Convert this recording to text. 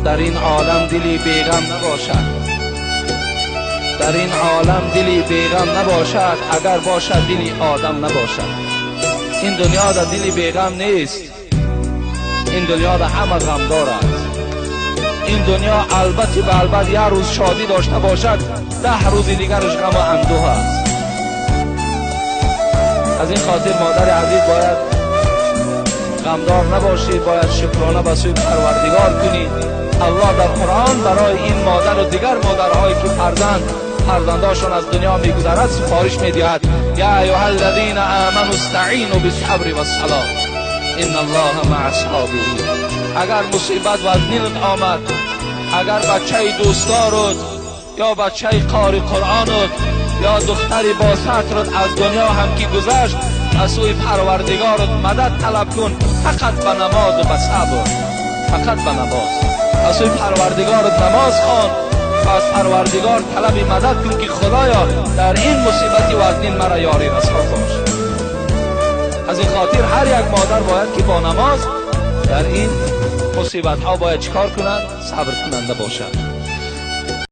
Дар ин олам дили беғам набошад, дар ин олам дили беғам набошад, агар бошад дили одам набошад. Ин дунё дар дили беғам нест, ин дунё дар ҳама ғамдор аст. Ин дунё албатта ба албат як рӯз шодӣ дошта бошад, 10 рӯзи дигараш ғам ва андӯҳ аст. Аз ин хотир модари азиз бояд ғамдор набошӣ, бояд шукрона ба сӯи Парвардигор кунӣ. Аллоҳ дар Қуръон барои ин модар ва дигар модарҳое ки фарзандошон аз дунё мегузарад супориш медиҳад: я айюҳа аллазина аману истаъину биссабри вассалот инна аллоҳа маъа ссобирин. Агар мусибат вазнинат омад, агар бачаи дӯстдорат ё бачаи қори Қуръонат ё духтари бо сатрат аз дунё ҳам ки гузашт, аз сӯи Парвардигорат мадад талаб кун, фақат ба намоз ва ба сабр, фақат ба намоз. Аз сӯи Парвардигорат намоз хон ва аз Парвардигор талаби мадад кун ки Худоё дар ин мусибати вазнин мара ёрӣ расон бош. Аз ин хотир ҳар як модар бояд ки бо намоз дар ин мусибатҳо бояд чикор кунад? Сабр кунанда бошад.